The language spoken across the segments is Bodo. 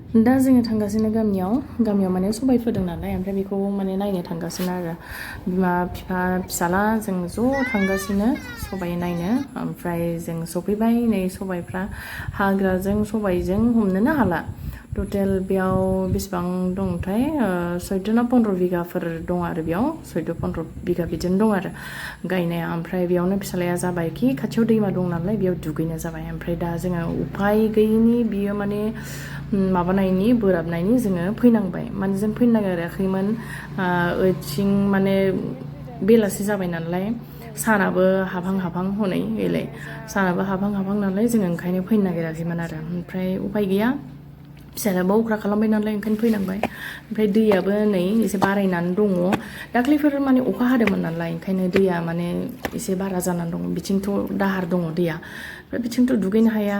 दा जोङो थांगासिनो गामियाव माने सबाय फोदों नालाय ओमफ्राय बेखौ माने नायनो थांगासिनो आरो बिमा बिफा फिसाला जों ज' थांगासिनो सबाय नायनो ओमफ्राय जों सफैबाय नै सबायफ्रा हाग्राजों सबायजों हमनोनो हाला टटेल बेयाव बेसेबां दंथाय 14 ना 15 बिगाफोर दं आरो बेयाव 14-15 बिगा बिदिनो दं आरो गायनाया ओमफ्राय बेयावनो फिसालाया जाबाय कि खाथियाव दैमा दं नालाय बेयाव दुगैनो जाबाय ओमफ्राय दा जोङो उफाय गैयिनि बियो माने माबानायनि बोराबनायनि जोङो फैनांबाय माने जों फैनो नागिराखैमोन ओइथिं माने बेलासि जाबाय नालाय सानाबो हाबहां हनै बेलाय सानाबो हाबहां नालाय जोङो ओंखायनो फैनो नागिराखैमोन आरो ओमफ्राय उफाय गैया फिसालायाबो अख्रा खालामबाय नालाय ओंखायनो फैनांबाय ओमफ्राय दैयाबो नै एसे बारायनानै दङ दाख्लैफोर माने अखा हादोंमोन नालाय ओंखायनो दैया माने एसे बारा जानानै दङ बिथिंथ' दाहार दङ दैया ओमफ्राय बिथिंथ' दुगैनो हाया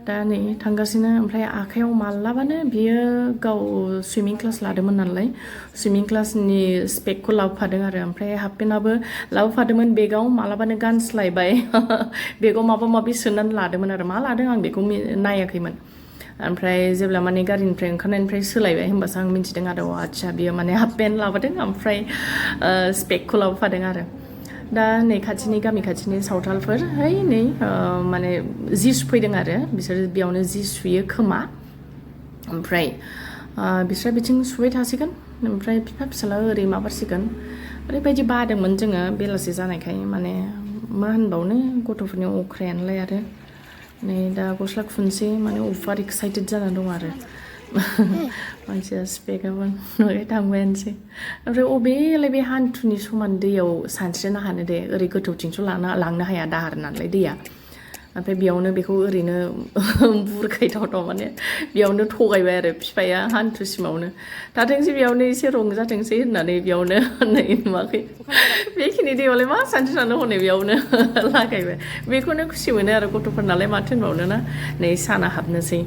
दा नै थांगासिनो ओमफ्राय आखाइयाव मालाबानो बियो गाव सुइमिं क्लास लादोंमोन नालाय सुइमिं क्लासनि स्पेकखौ लाबोफादों आरो ओमफ्राय हाफ पेन्टआबो लाबोफादोंमोन बेगाव मालाबानो गानस्लायबाय बेगाव माबा माबि सोनानै लादोंमोन आरो मा लादों आं बेखौ नायाखैमोन ओमफ्राय जेब्ला माने गारिनिफ्राय ओंखारनायनिफ्राय सोलायबाय होनबासो आं मिन्थिदों आरो आदसा बियो माने हाफ पेन्ट लाबोदों ओमफ्राय स्पेकखौ लाबोफादों आरो दा नै गामि खाथिनि सावथालफोर है नै माने जि सुफैदों आरो बिसोर बेयावनो जि सुयो खोमा ओमफ्राय बिस्रा बिथिं सुबाय थासिगोन ओमफ्राय बिफा फिसाला ओरै माबासिगोन ओरैबायदि बादोंमोन जोङो बेलासि जानायखाय माने मा होनबावनो गथ'फोरनि अख्रायानोलाय आरो नै दा गस्ला खुनसै माने अभार एक्साइटेड जाना दं आरो मानसिया स्पेकआबो न'आव थांबायानोसै ओमफ्राय अबेलाय बे हान्थुनि समान दैयाव सानस्रिनो हानो दे ओरै गोथौथिंथ' लांनो हाया दाहार नालाय दैया ओमफ्राय बेयावनो बेखौ ओरैनो बुरखायथावथाव माने बेयावनो थगायबाय आरो बिफाया हान्थुसिमावनो थाथोंसै बेयावनो एसे रंजाथोंसै होननानै बेयावनो नै नुवाखै बेखिनि दैयावलाय मा सानस्रिनानै हनै बेयावनो लागायबाय बेखौनो खुसि मोनो आरो गथ'फोर नालाय माथो होनबावनो ना नै साना हाबनोसै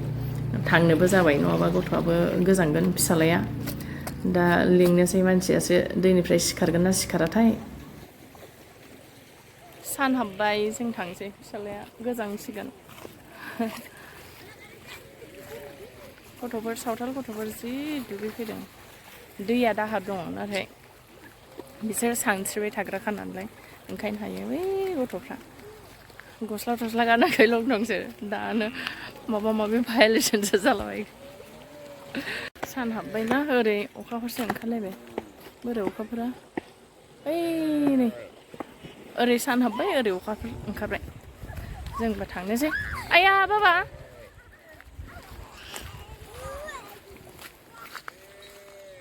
थांनोबो जाबाय नङाबा गथ'आबो गोजांगोन फिसालाया दा लिंनोसै मानसियासो दैनिफ्राय सिखारगोन ना सिखाराथाय सान हाबबाय जों थांसै फिसालाया गोजांसिगोन सावथाल गथ'फोर जि दुगैफैदों दैया दाहार दङ नाथाय बिसोर सानस्रिबाय थाग्राखा नालाय ओंखायनो हायो बै गथ'फ्रा गस्ला थस्ला गानाखै लंथंसो दानो माबा माबि भायलेसनसो जालाबाय सान हाबबायना ओरै अखाफोरसो ओंखारलायबाय बोरै अखाफोरा ओइ नै ओरै सान हाबबाय ओरै अखाफोर ओंखारबाय जोंबो थांनोसै आया बाबा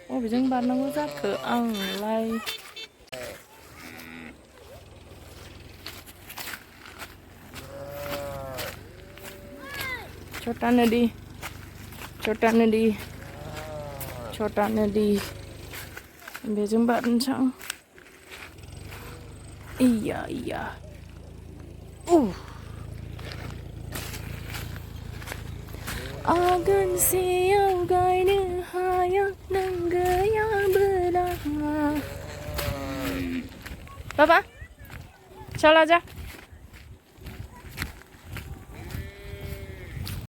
बबेजों बारनांगौ जाखो आंलाय छोटा नदी बेजों बारनोसै आं iya Agan siang gaini hayak nanggaya belanga Baba, चल आजा